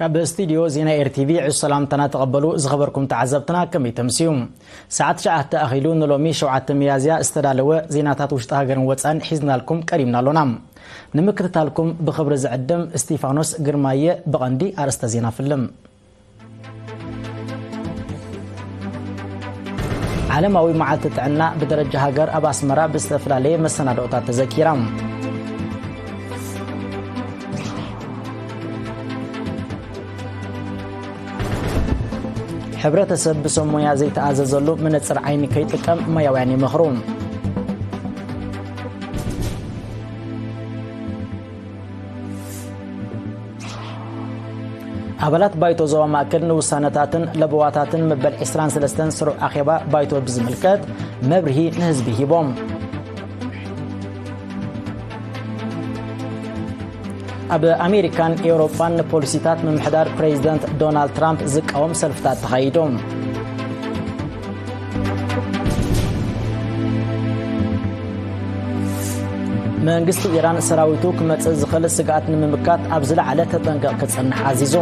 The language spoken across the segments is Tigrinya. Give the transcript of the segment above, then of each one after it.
ካብ ስቱድዮ ዜና ኤር ቲ ቪ ዕሱ ሰላምታና ተቐበሉ። ዝኸበርኩም ተዓዘብትና፣ ከመይ ተምስዩ? ሰዓት ትሽዓተ ኣኺሉ፣ ንሎሚ ሸውዓተ ሚያዝያ ዝተዳለወ ዜናታት ውሽጢ ሃገርን ወጻእን ሒዝናልኩም ቀሪብና ኣሎና። ንምክትታልኩም ብኽብሪ ዝዕድም እስቲፋኖስ ግርማየ። ብቐንዲ ኣርእስተ ዜና ፍልም። ዓለማዊ መዓልቲ ጥዕና ብደረጃ ሃገር ኣብ ኣስመራ ብዝተፈላለየ መሰናድኦታት ተዘኪራ። ሕብረተሰብ ብሰብ ሞያ ዘይተኣዘዘሉ መነጽር ዓይኒ ከይጥቀም ሞያውያን ይመኽሩ። ኣባላት ባይቶ ዞባ ማእከል ንውሳነታትን ለበዋታትን መበል ዕስራን ሰለስተን ስሩዕ ኣኼባ ባይቶ ብዝምልከት መብርሂ ንህዝቢ ሂቦም። ኣብ ኣሜሪካን ኤውሮጳን ንፖሊሲታት ምምሕዳር ፕሬዚደንት ዶናልድ ትራምፕ ዝቃወም ሰልፍታት ተኻይዱ። መንግስቲ ኢራን ሰራዊቱ ክመጽእ ዝኽእል ስግኣት ንምምካት ኣብ ዝለዓለ ተጠንቀቕ ክጸንሕ ኣዚዙ።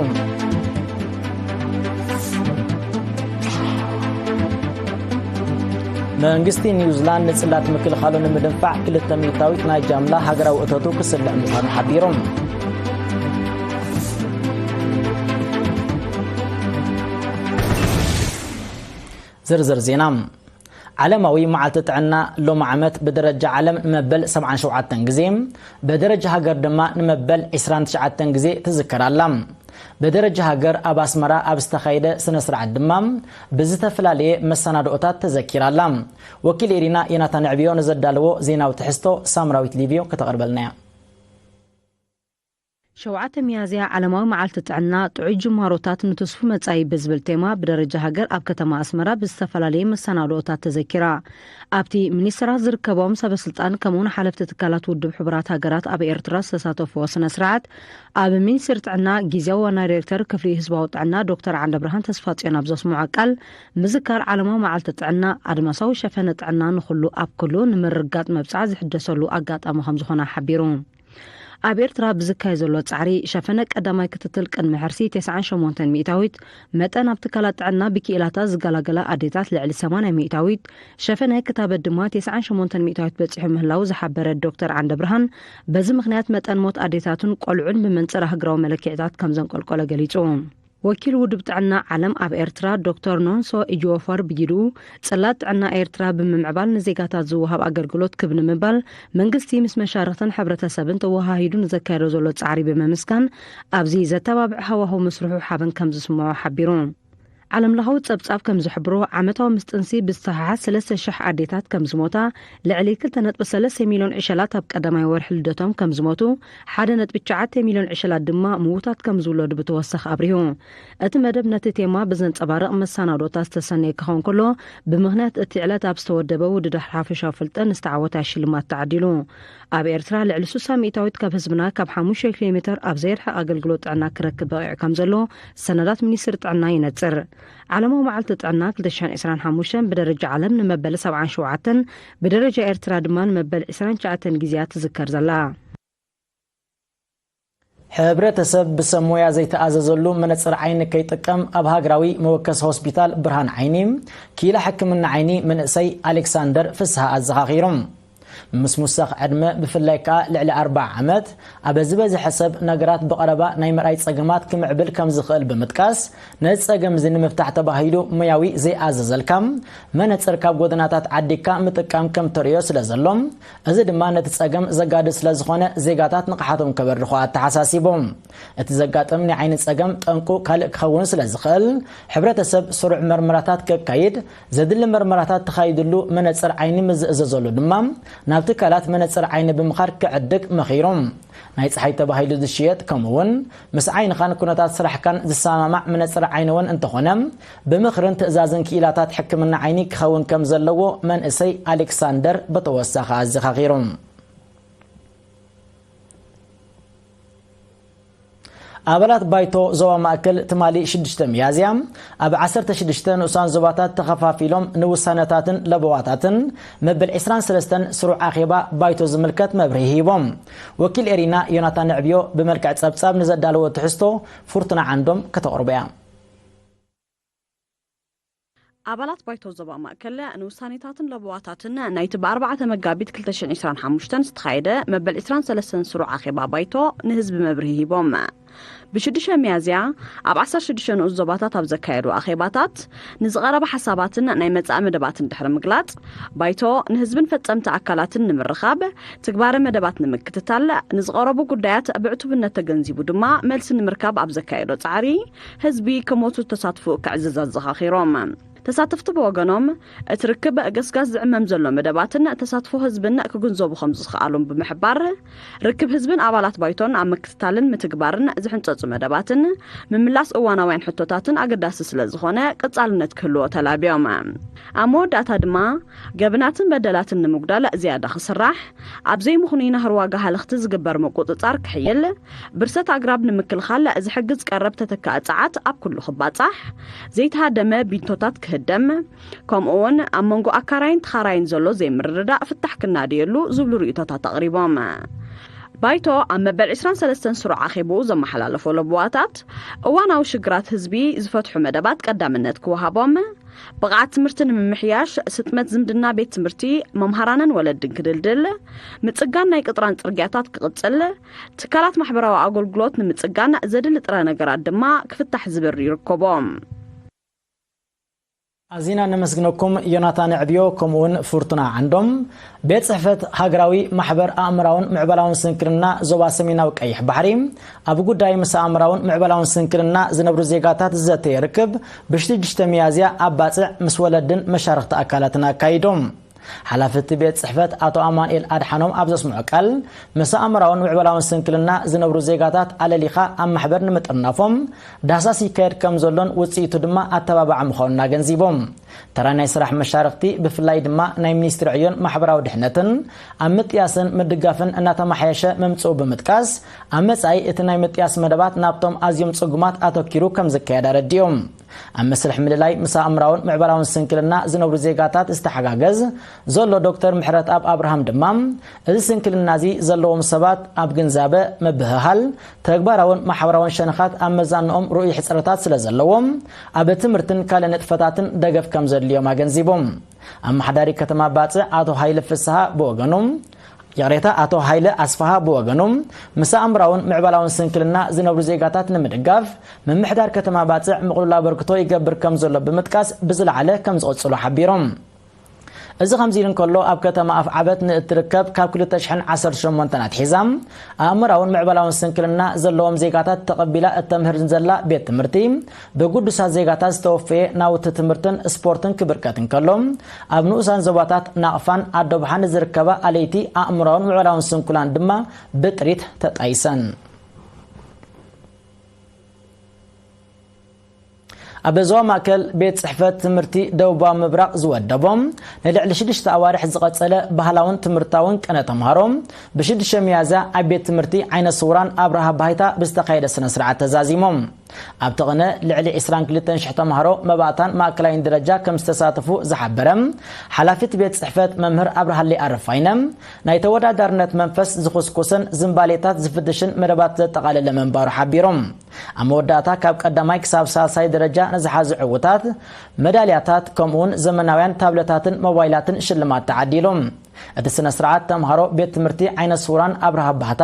መንግስቲ ኒውዚላንድ ንጽላት ምክልኻሉ ንምድንፋዕ ክልተ ሚእታዊት ናይ ጃምላ ሃገራዊ እቶቱ ክስልዕ ምዃኑ ሓቢሩ። ዝርዝር ዜና። ዓለማዊ መዓልቲ ጥዕና ሎሚ ዓመት ብደረጃ ዓለም ንመበል ሰብዓን ሸውዓተን ግዜ፣ ብደረጃ ሃገር ድማ ንመበል ዕስራን ትሽዓተን ግዜ ትዝከር ኣላ። ብደረጃ ሃገር ኣብ ኣስመራ ኣብ ዝተኻየደ ስነ ስርዓት ድማ ብዝተፈላለየ መሰናድኦታት ተዘኪራ ኣላ። ወኪል ኤሪና ዮናታን ዕብዮ ንዘዳለዎ ዜናዊ ትሕዝቶ ሳምራዊት ሊብዮ ከተቕርበልና እያ። ሸውዓተ ሚያዝያ ዓለማዊ መዓልቲ ጥዕና፣ ጥዑይ ጅማሮታት ንትስፉ መጻኢ ብዝብል ቴማ ብደረጃ ሃገር ኣብ ከተማ ኣስመራ ብዝተፈላለየ መሰናድኦታት ተዘኪራ። ኣብቲ ሚኒስትራት ዝርከቦም ሰበ ስልጣን ከምኡውን ሓለፍቲ ትካላት ውድብ ሕቡራት ሃገራት ኣብ ኤርትራ ዝተሳተፍዎ ስነ ስርዓት፣ ኣብ ሚኒስቴር ጥዕና ግዝያዊ ዋና ዳይሬክተር ክፍሊ ህዝባዊ ጥዕና ዶክተር ዓንደብርሃን ተስፋጽዮን ኣብ ዘስምዖ ቃል፣ ምዝካር ዓለማዊ መዓልቲ ጥዕና ኣድማሳዊ ሸፈነ ጥዕና ንኹሉ ኣብ ኩሉ ንምርግጋጽ መብጽዓ ዝሕደሰሉ ኣጋጣሚ ከም ዝኾነ ሓቢሩ። ኣብ ኤርትራ ብዝካየድ ዘሎ ጻዕሪ ሸፈነ ቀዳማይ ክትትል ቅድሚ ሕርሲ ተስዓን ሸሞንተን ሚእታዊት፣ መጠን ኣብ ትካላት ጥዕና ብክኢላታት ዝገላገላ ኣዴታት ልዕሊ ሰማንያ ሚእታዊት፣ ሸፈነ ክታበት ድማ ተስዓን ሸሞንተን ሚእታዊት በጺሑ ምህላው ዝሓበረ ዶክተር ዓንደብርሃን፣ በዚ ምኽንያት መጠን ሞት ኣዴታትን ቆልዑን ብመንጽር ኣህጉራዊ መለክዒታት ከም ዘንቆልቆለ ገሊጹ። ወኪል ውድብ ጥዕና ዓለም ኣብ ኤርትራ ዶክተር ኖንሶ ኢጂኦፈር ብጊድኡ፣ ጽላት ጥዕና ኤርትራ ብምምዕባል ንዜጋታት ዝወሃብ ኣገልግሎት ክብ ንምባል መንግስቲ ምስ መሻርኽትን ሕብረተሰብን ተወሃሂዱ ንዘካየዶ ዘሎ ጻዕሪ ብምምስጋን፣ ኣብዚ ዘተባብዕ ሃዋህው ምስርሑ ሓበን ከም ዝስምዖ ሓቢሩ። ዓለምለኻዊ ጸብጻብ ከም ዝሕብሮ፣ ዓመታዊ ምስ ጥንሲ ብዝተሓሓዝ ሰለስተ ሽሕ ኣዴታት ከም ዝሞታ፣ ልዕሊ ክልተ ነጥቢ ሰለስተ ሚልዮን ዕሸላት ኣብ ቀዳማይ ወርሒ ልደቶም ከም ዝሞቱ፣ ሓደ ነጥቢ ትሽዓተ ሚልዮን ዕሸላት ድማ ምዉታት ከም ዝውለዱ ብተወሳኺ ኣብሪሁ። እቲ መደብ ነቲ ቴማ ብዘንጸባርቕ መሰናዶታት ዝተሰነየ ክኸውን ከሎ፣ ብምኽንያት እቲ ዕለት ኣብ ዝተወደበ ውድድር ሓፈሻዊ ፍልጠት ንዝተዓወታ ሽልማት ተዓዲሉ። ኣብ ኤርትራ ልዕሊ ስሳ ሚእታዊት ካብ ህዝብና ካብ ሓሙሽተ ኪሎ ሜተር ኣብ ዘይርሕቕ ኣገልግሎት ጥዕና ክረክብ በቒዑ ከም ዘሎ ሰነዳት ሚኒስትሪ ጥዕና ይነጽር። ዓለማዊ መዓልቲ ጥዕና ክልተ ሽሕን ዕስራን ሓሙሽተን ብደረጃ ዓለም ንመበል ሰብዓን ሸውዓተን፣ ብደረጃ ኤርትራ ድማ ንመበል ዕስራን ትሽዓተን ግዜያት ትዝከር ዘላ። ሕብረተሰብ ብሰብ ሞያ ዘይተኣዘዘሉ መነጽር ዓይኒ ከይጥቀም ኣብ ሃገራዊ መወከሲ ሆስፒታል ብርሃን ዓይኒ ክኢላ ሕክምና ዓይኒ መንእሰይ ኣሌክሳንደር ፍስሃ ኣዘኻኺሩ። ምስ ምውሳኽ ዕድመ፣ ብፍላይ ከኣ ልዕሊ ኣርብዓ ዓመት፣ ኣብ ዝበዝሐ ሰብ ነገራት ብቐረባ ናይ ምርኣይ ጸገማት ክምዕብል ከም ዝኽእል ብምጥቃስ፣ ነዚ ጸገም እዚ ንምፍታሕ ተባሂሉ ሞያዊ ዘይኣዘዘልካ መነጽር ካብ ጎደናታት ዓዲግካ ምጥቃም ከም ተርእዮ ስለ ዘሎ፣ እዚ ድማ ነቲ ጸገም ዘጋድድ ስለ ዝኾነ፣ ዜጋታት ንቕሓቶም ከበርኽዎ ኣተሓሳሲቡ። እቲ ዘጋጥም ናይ ዓይኒ ጸገም ጠንቁ ካልእ ክኸውን ስለ ዝኽእል፣ ሕብረተሰብ ስሩዕ መርመራታት ከካይድ፣ ዘድሊ መርመራታት ተኻይድሉ መነጽር ዓይኒ ምስ ዝእዘዘሉ ድማ ናብ ትካላት መነጽር ዓይኒ ብምኻድ ክዕድግ መኺሩ። ናይ ጸሓይ ተባሂሉ ዝሽየጥ፣ ከምኡ'ውን ምስ ዓይንኻን ኩነታት ስራሕካን ዝሰማማዕ መነጽር ዓይኒ እውን እንተኾነ፣ ብምኽርን ትእዛዝን ክኢላታት ሕክምና ዓይኒ ክኸውን ከም ዘለዎ መንእሰይ ኣሌክሳንደር ብተወሳኺ ኣዘኻኺሩ። ኣባላት ባይቶ ዞባ ማእከል ትማሊ ሽዱሽተ ሚያዝያ ኣብ ዓሰርተ ሽዱሽተ ንኡሳን ዞባታት ተኸፋፊሎም ንውሳነታትን ለበዋታትን መበል ዕስራን ሰለስተን ስሩዕ ኣኼባ ባይቶ ዝምልከት መብርሂ ሂቦም። ወኪል ኤሪና ዮናታን ዕብዮ ብመልክዕ ጸብጻብ ንዘዳለዎ ትሕዝቶ ፍርቱና ዓንዶም ከተቕርቦ እያ። ኣባላት ባይቶ ዞባ ማእከል ንውሳኔታትን ለበዋታትን ናይቲ ብ ኣርባዕተ መጋቢት ክልተ ሽሕን ዕስራን ሓሙሽተን ዝተኻየደ መበል ዕስራን ሰለስተን ስሩዕ ኣኼባ ባይቶ ንህዝቢ መብርሂ ሂቦም። ብሽዱሽተ ሚያዝያ ኣብ ዓሰርተ ሽዱሽተ ንኡስ ዞባታት ኣብ ዘካየዱ ኣኼባታት ንዝቐረበ ሓሳባትን ናይ መጻኢ መደባትን ድሕሪ ምግላጽ፣ ባይቶ ንህዝብን ፈጸምቲ ኣካላትን ንምርኻብ፣ ትግባረ መደባት ንምክትታል፣ ንዝቐረቡ ጉዳያት ብዕቱብነት ተገንዚቡ ድማ መልሲ ንምርካብ ኣብ ዘካየዶ ጻዕሪ፣ ህዝቢ ከሞቱ ተሳትፎ ክዕዝዝ ኣዘኻኺሮም። ተሳተፍቲ ብወገኖም፣ እቲ ርክብ ገስጋስ ዝዕመም ዘሎ መደባትን ተሳትፎ ህዝብን ክግንዘቡ ከም ዝኸኣሎም ብምሕባር፣ ርክብ ህዝብን ኣባላት ባይቶን ኣብ ምክትታልን ምትግባርን ዝሕንጸጹ መደባትን ምምላስ እዋናውያን ሕቶታትን ኣገዳሲ ስለ ዝኾነ ቀጻልነት ክህልዎ ተላብዮም። ኣብ መወዳእታ ድማ፣ ገበናትን በደላትን ንምጉዳል ዝያዳ ክስራሕ፣ ኣብ ዘይምኽኑይ ናህሪ ዋጋ ሃለኽቲ ዝግበር ምቁጽጻር ክሕይል፣ ብርሰት ኣግራብ ንምክልኻል ዝሕግዝ ቀረብ ተተካኢ ጸዓት ኣብ ኩሉ ክባጻሕ፣ ዘይተሃደመ ቢንቶታት ክህደም፣ ከምኡ እውን ኣብ መንጎ ኣካራይን ተኻራይን ዘሎ ዘይምርድዳእ ፍታሕ ክናድየሉ ዝብሉ ርእይቶታት ኣቕሪቦም። ባይቶ ኣብ መበል ዕስራን ሰለስተን ስሩዕ ኣኼብኡ ዘመሓላለፎ ለበዋታት፣ እዋናዊ ሽግራት ህዝቢ ዝፈትሑ መደባት ቀዳምነት ክወሃቦም፣ ብቕዓት ትምህርቲ ንምምሕያሽ፣ ስጥመት ዝምድና ቤት ትምህርቲ፣ መምሃራንን ወለድን ክድልድል፣ ምጽጋን ናይ ቅጥራን ጽርግያታት ክቕጽል፣ ትካላት ማሕበራዊ ኣገልግሎት ንምጽጋን ዘድሊ ጥረ ነገራት ድማ ክፍታሕ ዝብል ይርከቦም። ኣዚና ነመስግነኩም ዮናታን ዕብዮ ከምኡውን ፍርቱና ዓንዶም። ቤት ጽሕፈት ሃገራዊ ማሕበር ኣእምራውን ምዕባላውን ስንክልና ዞባ ሰሜናዊ ቀይሕ ባሕሪ ኣብ ጉዳይ ምስ ኣእምራውን ምዕባላውን ስንክልና ዝነብሩ ዜጋታት ዝዘተየ ርክብ ብሽዱሽተ ሚያዝያ ኣብ ባጽዕ ምስ ወለድን መሻርኽቲ ኣካላትን ኣካይዶም። ሓላፊ እቲ ቤት ጽሕፈት ኣቶ ኣማኑኤል ኣድሓኖም ኣብ ዘስምዖ ቃል፣ ምስ ኣእምራውን ምዕባላውን ስንክልና ዝነብሩ ዜጋታት ኣለሊኻ ኣብ ማሕበር ንምጥርናፎም ዳህሳስ ይካየድ ከም ዘሎን ውጽኢቱ ድማ ኣተባባዒ ምዃኑን ኣገንዚቦም። ተራ ናይ ስራሕ መሻርኽቲ ብፍላይ ድማ ናይ ሚኒስትሪ ዕዮን ማሕበራዊ ድሕነትን ኣብ ምጥያስን ምድጋፍን እናተማሓየሸ ምምጽኡ ብምጥቃስ፣ ኣብ መጻኢ እቲ ናይ ምጥያስ መደባት ናብቶም ኣዝዮም ጽጉማት ኣተኪሩ ከም ዝካየድ ኣረዲኦም። ኣብ መስርሕ ምልላይ ምስ ኣእምራውን ምዕባላውን ስንክልና ዝነብሩ ዜጋታት ዝተሓጋገዝ ዘሎ ዶክተር ምሕረትኣብ ኣብርሃም ድማ፣ እዚ ስንክልና እዚ ዘለዎም ሰባት ኣብ ግንዛበ ምብህሃል፣ ተግባራውን ማሕበራውን ሸነኻት ኣብ መዛንኦም ርኡይ ሕጽረታት ስለ ዘለዎም፣ ኣብ ትምህርትን ካልእ ንጥፈታትን ደገፍ ከም ዘድልዮም ኣገንዚቦም። ኣመሓዳሪ ከተማ ባጽዕ ኣቶ ሃይለ ፍስሃ ብወገኑ፣ ይቕሬታ፣ ኣቶ ሃይለ ኣስፍሃ ብወገኑ፣ ምስ ኣእምራውን ምዕባላውን ስንክልና ዝነብሩ ዜጋታት ንምድጋፍ፣ ምምሕዳር ከተማ ባጽዕ ምቕሉል ኣበርክቶ ይገብር ከም ዘሎ ብምጥቃስ፣ ብዝለዓለ ከም ዝቕጽሉ ሓቢሮም። እዚ ከምዚ ኢሉ እንከሎ፣ ኣብ ከተማ ኣፍዓበት ንእትርከብ ካብ ክልተ ሽሕን ዓሰርተ ሸሞንተን ኣትሒዛ ኣእምራውን ምዕባላውን ስንክልና ዘለዎም ዜጋታት ተቐቢላ እተምህር ዘላ ቤት ትምህርቲ፣ ብግዱሳት ዜጋታት ዝተወፈየ ናውቲ ትምህርትን ስፖርትን ክብርቀት እንከሎ፣ ኣብ ንኡሳን ዞባታት ናቕፋን ኣዶብሓን ዝርከባ ኣለይቲ ኣእምራውን ምዕባላውን ስንኩላን ድማ ብጥሪት ተጣይሰን። ኣብ ዞባ ማእከል ቤት ጽሕፈት ትምህርቲ ደቡባዊ ምብራቕ ዝወደቦም ንልዕሊ ሽዱሽተ ኣዋርሕ ዝቐጸለ ባህላውን ትምህርታውን ቅነ ተምሃሮ፣ ብሽዱሽተ ሚያዝያ ኣብ ቤት ትምህርቲ ዓይነ ስውራን ኣብርሃ ባይታ ብዝተኻየደ ስነ ስርዓት ተዛዚሞም። ኣብቲ ቅነ ልዕሊ ዕስራን ክልተን ሽሕ ተምሃሮ መባእታን ማእከላይን ደረጃ ከም ዝተሳተፉ ዝሓበረ ሓላፊት ቤት ጽሕፈት መምህር ኣብርሃለይ ኣረፋይነ፣ ናይ ተወዳዳርነት መንፈስ ዝኹስኩስን ዝንባሌታት ዝፍትሽን መደባት ዘጠቓለለ ምንባሩ ሓቢሮም። ኣብ መወዳእታ ካብ ቀዳማይ ክሳብ ሳልሳይ ደረጃ ንዝሓዙ ዕውታት መዳልያታት ከምኡውን ዘመናውያን ታብለታትን ሞባይላትን ሽልማት ተዓዲሉ። እቲ ስነ ስርዓት ተምሃሮ ቤት ትምህርቲ ዓይነ ስውራን ኣብርሃ ባህታ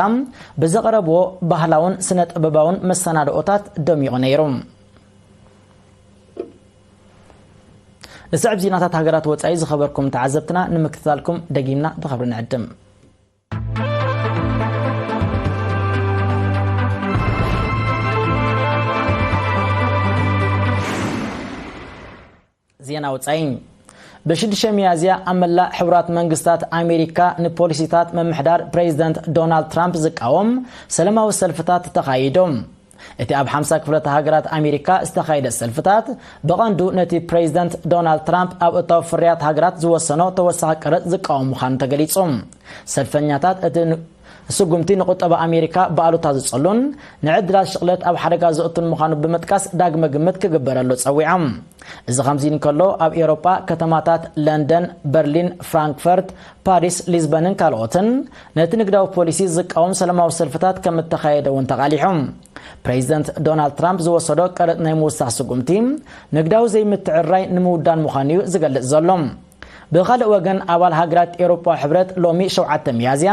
ብዘቕረብዎ ባህላውን ስነ ጥበባውን መሰናድኦታት ደሚቑ ነይሩ። ንስዕብ ዜናታት ሃገራት ወጻኢ ዝኸበርኩም ተዓዘብትና ንምክትታልኩም ደጊምና ብኽብሪ ንዕድም። ዜና ወጻኢ። ብሽዱሽተ ሚያዝያ ኣብ መላእ ሕቡራት መንግስታት ኣሜሪካ ንፖሊሲታት ምምሕዳር ፕሬዚደንት ዶናልድ ትራምፕ ዝቃወም ሰላማዊ ሰልፍታት ተኻይዶም። እቲ ኣብ ሓምሳ ክፍለተ ሃገራት ኣሜሪካ ዝተኻየደ ሰልፍታት ብቐንዱ ነቲ ፕሬዚደንት ዶናልድ ትራምፕ ኣብ እታዊ ፍርያት ሃገራት ዝወሰኖ ተወሳኺ ቀረጽ ዝቃወም ምዃኑ ተገሊጹ። ሰልፈኛታት እቲ ን-፣ ስጉምቲ ንቁጠባ ኣሜሪካ ብኣሉታ ዝጸሉን ንዕድላት ሽቕለት ኣብ ሓደጋ ዘእቱን ምዃኑ ብምጥቃስ ዳግመ ግምት ክግበረሉ ጸዊዖም። እዚ ከምዚ እንከሎ፣ ኣብ ኤውሮጳ ከተማታት ለንደን፣ በርሊን፣ ፍራንክፈርት፣ ፓሪስ፣ ሊዝበንን ካልኦትን ነቲ ንግዳዊ ፖሊሲ ዝቃወም ሰላማዊ ሰልፍታት ከም እተኻየደ እውን ተቓሊሑ። ፕሬዚደንት ዶናልድ ትራምፕ ዝወሰዶ ቀረጥ ናይ ምውሳኽ ስጉምቲ ንግዳዊ ዘይምትዕርራይ ንምውዳን ምዃኑ እዩ ዝገልጽ ዘሎ። ብኻልእ ወገን፣ ኣባል ሃገራት ኤውሮጳዊ ሕብረት ሎሚ ሸውዓተ ሚያዝያ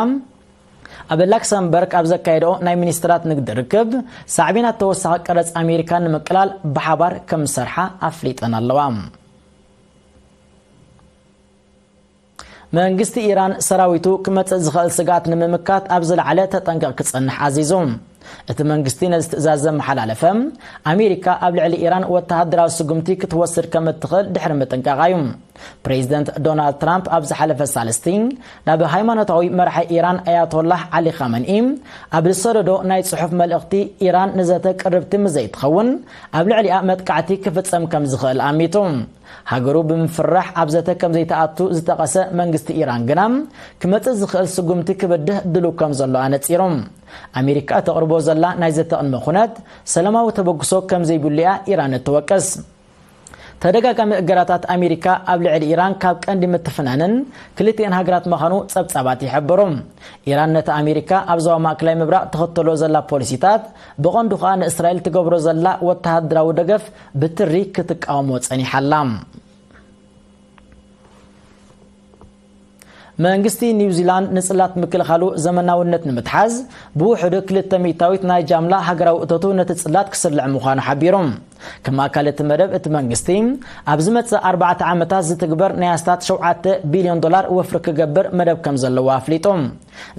ኣብ ላክሰምበርግ ኣብ ዘካየደኦ ናይ ሚኒስትራት ንግዲ ርክብ፣ ሳዕቤናት ተወሳኺ ቀረጽ ኣሜሪካ ንምቅላል ብሓባር ከም ዝሰርሓ ኣፍሊጠን ኣለዋ። መንግስቲ ኢራን ሰራዊቱ ክመጽእ ዝኽእል ስግኣት ንምምካት ኣብ ዝለዓለ ተጠንቀቕ ክጸንሕ ኣዚዙ። እቲ መንግስቲ ነዚ ትእዛዝ ዘመሓላለፈ፣ ኣሜሪካ ኣብ ልዕሊ ኢራን ወተሃደራዊ ስጉምቲ ክትወስድ ከም እትኽእል ድሕሪ ምጥንቃቓ እዩ። ፕሬዚደንት ዶናልድ ትራምፕ ኣብ ዝሓለፈ ሳልስቲ ናብ ሃይማኖታዊ መራሒ ኢራን ኣያቶላህ ዓሊ ኻመንኢ ኣብ ዝሰደዶ ናይ ጽሑፍ መልእኽቲ፣ ኢራን ንዘተ ቅርብቲ ምስ ዘይትኸውን ኣብ ልዕሊኣ መጥቃዕቲ ክፍጸም ከም ዝኽእል ኣሚቱ። ሃገሩ ብምፍራሕ ኣብ ዘተ ከም ዘይትኣቱ ዝጠቐሰ መንግስቲ ኢራን ግና፣ ክመጽእ ዝኽእል ስጉምቲ ክብድህ ድሉው ከም ዘሎ ኣነጺሩ። ኣሜሪካ እተቕርቦ ዘላ ናይ ዘተ ቅድመ ኩነት ሰላማዊ ተበግሶ ከም ዘይብሉ እያ ኢራን እትወቅስ። ተደጋጋሚ እገዳታት ኣሜሪካ ኣብ ልዕሊ ኢራን ካብ ቀንዲ ምትፍናንን ክልቲአን ሃገራት ምዃኑ ጸብጻባት ይሕብሩ። ኢራን ነቲ ኣሜሪካ ኣብ ዞባ ማእከላይ ምብራቕ ትኽተሎ ዘላ ፖሊሲታት፣ ብቐንዱ ከኣ ንእስራኤል ትገብሮ ዘላ ወተሃደራዊ ደገፍ ብትሪ ክትቃወሞ ጸኒሓ ኣላ። መንግስቲ ኒውዚላንድ ንጽላት ምክልኻሉ ዘመናውነት ንምትሓዝ፣ ብውሕዱ ክልተ ሚእታዊት ናይ ጃምላ ሃገራዊ እቶቱ ነቲ ጽላት ክስልዕ ምዃኑ ሓቢሩ። ከም ኣካል እቲ መደብ፣ እቲ መንግስቲ ኣብ ዝመጽእ ኣርባዕተ ዓመታት ዝትግበር ናይ ኣስታት ሸውዓተ ቢልዮን ዶላር ወፍሪ ክገብር መደብ ከም ዘለዎ ኣፍሊጡ።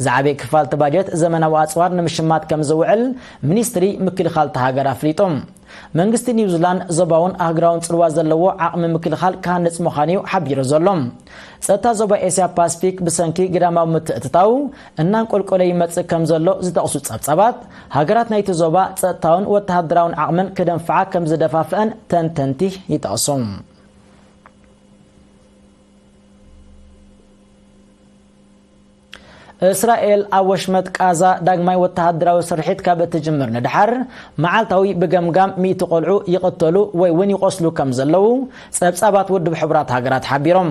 ዝዓበየ ክፋል እቲ ባጀት ዘመናዊ ኣጽዋር ንምሽማት ከም ዝውዕል ሚኒስትሪ ምክልኻል እታ ሃገር ኣፍሊጡ። መንግስቲ ኒውዚላንድ ዞባውን ኣህጉራውን ጽልዋ ዘለዎ ዓቕሚ ምክልኻል ክሃንጽ ምዃኑ እዩ ሓቢሩ ዘሎ። ጸጥታ ዞባ ኤስያ ፓሲፊክ ብሰንኪ ግዳማዊ ምትእትታው እናንቆልቆለ ይመጽእ ከም ዘሎ ዝጠቕሱ ጸብጻባት፣ ሃገራት ናይቲ ዞባ ጸጥታውን ወተሃደራውን ዓቕመን ክደንፍዓ ከም ዝደፋፍአን ተንተንቲ ይጠቕሱ። እስራኤል ኣብ ወሽመጥ ቃዛ ዳግማይ ወተሃደራዊ ስርሒት ካብ እትጅምር ንድሓር፣ መዓልታዊ ብገምጋም ሚእቲ ቆልዑ ይቕተሉ ወይ እውን ይቖስሉ ከም ዘለዉ ጸብጻባት ውድብ ሕቡራት ሃገራት ሓቢሮም።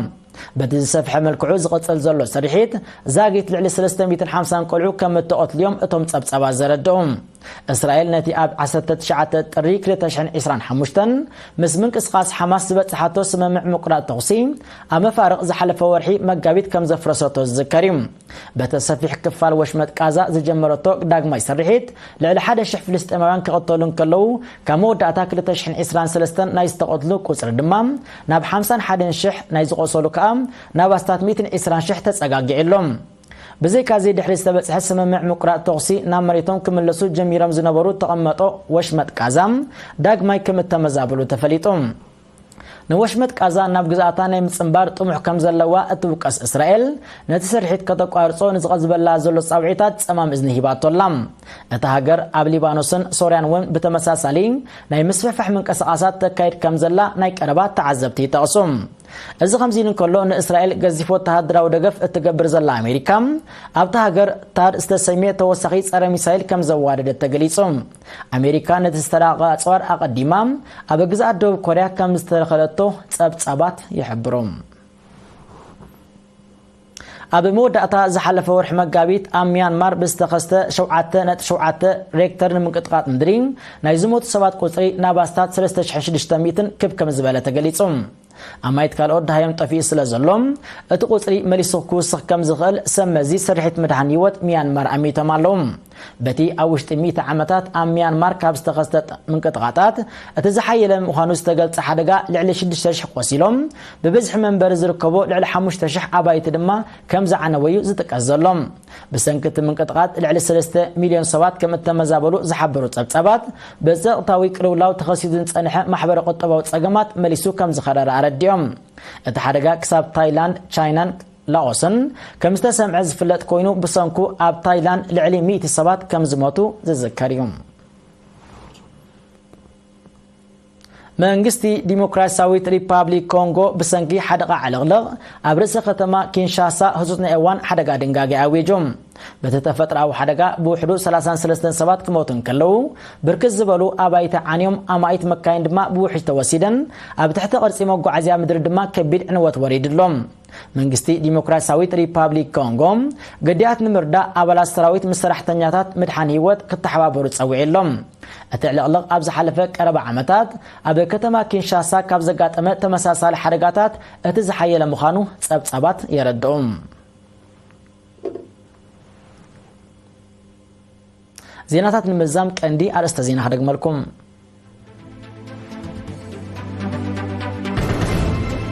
በቲ ዝሰፍሐ መልክዑ ዝቕጽል ዘሎ ስርሒት፣ ዛጊት ልዕሊ ሰለስተ ሚእትን ሓምሳን ቆልዑ ከም እተቐትሉ እዮም እቶም ጸብጻባት ዘረድኡ። እስራኤል ነቲ ኣብ ዓሰርተ ትሽዓተ ጥሪ ክልተ ሽሕን ዕስራን ሓሙሽተን ምስ ምንቅስቓስ ሓማስ ዝበጽሓቶ ስምምዕ ምቁራጽ ተኹሲ ኣብ መፋርቕ ዝሓለፈ ወርሒ መጋቢት ከም ዘፍረሰቶ ዝዝከር እዩ። በቲ ሰፊሕ ክፋል ወሽመጥ ቃዛ ዝጀመረቶ ዳግማይ ስርሒት፣ ልዕሊ ሓደ ሽሕ ፍልስጤማውያን ክቕተሉ እንከለዉ፣ ካብ መወዳእታ ክልተ ሽሕን ዕስራን ሰለስተን ናይ ዝተቐትሉ ቁጽሪ ድማ ናብ ሓምሳን ሓደን ሽሕ፣ ናይ ዝቖሰሉ ከኣ ናብ ኣስታት ሚእትን ዕስራን ሽሕ ተጸጋጊዑ ኣሎ። ብዘይካዚ፣ ድሕሪ ዝተበጽሐ ስምምዕ ምቁራጽ ተኹሲ ናብ መሬቶም ክምለሱ ጀሚሮም ዝነበሩ ተቐመጦ ወሽመጥ ቃዛ ዳግማይ ከም እተመዛበሉ ተፈሊጡ። ንወሽመጥ ቃዛ ናብ ግዝኣታ ናይ ምጽንባር ጥሙሕ ከም ዘለዋ እትውቀስ እስራኤል፣ ነቲ ስርሒት ከተቋርጾ ንዝቐዝበላ ዘሎ ጻውዒታት ጸማም እዝኒ ሂባቶ ኣላ። እታ ሃገር ኣብ ሊባኖስን ሶርያን እውን ብተመሳሳሊ ናይ ምስፍሕፋሕ ምንቅስቓሳት ተካይድ ከም ዘላ ናይ ቀረባ ተዓዘብቲ ይጠቕሱ። እዚ ከምዚ ኢሉ እንከሎ፣ ንእስራኤል ገዚፍ ወተሃደራዊ ደገፍ እትገብር ዘላ ኣሜሪካ፣ ኣብታ ሃገር ታድ ዝተሰምየ ተወሳኺ ጸረ ሚሳይል ከም ዘዋደደት ተገሊጹ። ኣሜሪካ ነቲ ዝተራቐቐ ኣጽዋር ኣቐዲማ ኣብ ግዝኣት ደቡብ ኮርያ ከም ዝተኸለቶ ጸብጻባት ይሕብሩ። ኣብ መወዳእታ ዝሓለፈ ወርሒ መጋቢት፣ ኣብ ሚያንማር ብዝተኸስተ ሸውዓተ ነጥቢ ሸውዓተ ሬክተር ንምንቅጥቃጥ ምድሪ ናይ ዝሞቱ ሰባት ቁጽሪ ናብ ኣስታት ሰለስተ ሽሕን ሽዱሽተ ሚእትን ክብ ከም ዝበለ ተገሊጹ። ኣማይት ካልኦት ደሃዮም ጠፊኡ ስለ ዘሎ፣ እቲ ቁጽሪ መሊሱ ክውስኽ ከም ዝኽእል ሰብ መዚ ስርሒት ምድሓን ህይወት ሚያንማር ኣሚቶም ኣለዉ። በቲ ኣብ ውሽጢ ሚእቲ ዓመታት ኣብ ሚያንማር ካብ ዝተኸስተ ጥ-፣ ምንቅጥቃጣት እቲ ዝሓየለ ምዃኑ ዝተገልጸ ሓደጋ፣ ልዕሊ ሽዱሽተ ሽሕ ቆሲሎም፣ ብብዝሒ መንበሪ ዝርከቦ ልዕሊ ሓሙሽተ ሽሕ ኣባይቲ ድማ ከም ዝዓነወ እዩ ዝጥቀስ ዘሎ። ብሰንኪ እቲ ምንቅጥቃጥ ልዕሊ ሰለስተ ሚልዮን ሰባት ከም እተመዛበሉ ዝሓበሩ ጸብጻባት፣ ብጸጥታዊ ቅልውላው ተኸሲቱ ዝጸንሐ ማሕበረ ቁጠባዊ ጸገማት መሊሱ ከም ዝኸረረ ኣረዲኦም። እቲ ሓደጋ ክሳብ ታይላንድ፣ ቻይናን ላኦስን ከም ዝተሰምዐ ዝፍለጥ ኮይኑ፣ ብሰንኩ ኣብ ታይላንድ ልዕሊ ሚእቲ ሰባት ከም ዝሞቱ ዝዝከር እዩ። መንግስቲ ዲሞክራሲያዊት ሪፓብሊክ ኮንጎ ብሰንኪ ሓደጋ ዕልቕልቕ ኣብ ርእሰ ከተማ ኪንሻሳ ህጹጽ ናይ እዋን ሓደጋ ድንጋጌ ኣዊጁ። በቲ ተፈጥሮኣዊ ሓደጋ ብውሕዱ ሰላሳን ሰለስተን ሰባት ክሞቱ እንከለዉ፣ ብርክት ዝበሉ ኣባይቲ ዓንዮም፣ ኣማኢት መካይን ድማ ብውሕጅ ተወሲደን፣ ኣብ ትሕቲ ቅርጺ መጓዓዝያ ምድሪ ድማ ከቢድ ዕንወት ወሪዱ ኣሎ። መንግስቲ ዲሞክራሲያዊት ሪፓብሊክ ኮንጎ፣ ገዲኣት ንምርዳእ ኣባላት ሰራዊት ምስ ሰራሕተኛታት ምድሓን ህይወት ክተሓባበሩ ጸዊዑ ኣሎ። እቲ ዕልቕልቕ ኣብ ዝሓለፈ ቀረባ ዓመታት ኣብ ከተማ ኪንሻሳ ካብ ዘጋጠመ ተመሳሳሊ ሓደጋታት እቲ ዝሓየለ ምዃኑ ጸብጻባት የረድኡ። ዜናታት ንምዛም ቀንዲ ኣርእስተ ዜና ክደግመልኩም።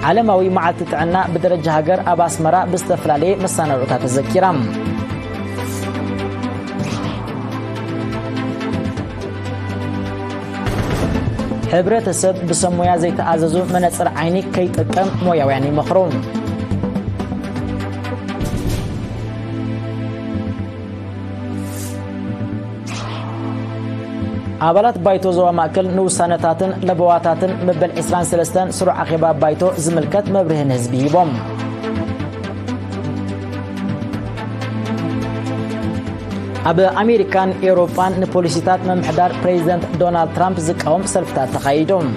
ዓለማዊ መዓልቲ ጥዕና ብደረጃ ሃገር ኣብ ኣስመራ ብዝተፈላለየ መሰናድኦታት ተዘኪራ። ሕብረተሰብ ብሰብ ሞያ ዘይተኣዘዙ መነጽር ዓይኒ ከይጥቀም ሞያውያን ይመኽሩ። ኣባላት ባይቶ ዞባ ማእከል ንውሳነታትን ለበዋታትን መበል ዕስራን ሰለስተን ስሩዕ ኣኼባ ባይቶ ዝምልከት መብርሂ ንህዝቢ ሂቦም። ኣብ ኣሜሪካን ኤውሮጳን ንፖሊሲታት ምምሕዳር ፕሬዚደንት ዶናልድ ትራምፕ ዝቃወም ሰልፍታት ተኻይዶም።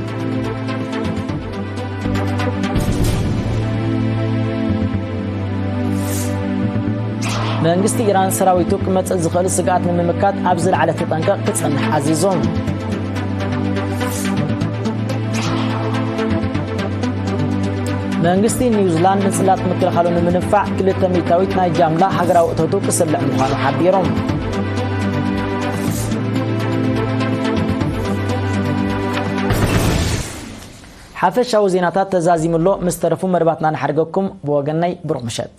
መንግስቲ ኢራን ሰራዊቱ ክመጽእ ዝኽእል ስግኣት ንምምካት ኣብ ዝለዓለ ተጠንቀቕ ክጸንሕ ኣዚዙ። መንግስቲ ኒውዚላንድ ንጽላት ምክልኻሉ ንምንፋዕ ክልተ ሚእታዊት ናይ ጃምላ ሃገራዊ እቶቱ ክስልዕ ምዃኑ ሓቢሩ። ሓፈሻዊ ዜናታት ተዛዚሙ ኣሎ። ምስ ተረፉ መደባትና ንሓድገኩም። ብወገነይ ብሩኽ ምሸት።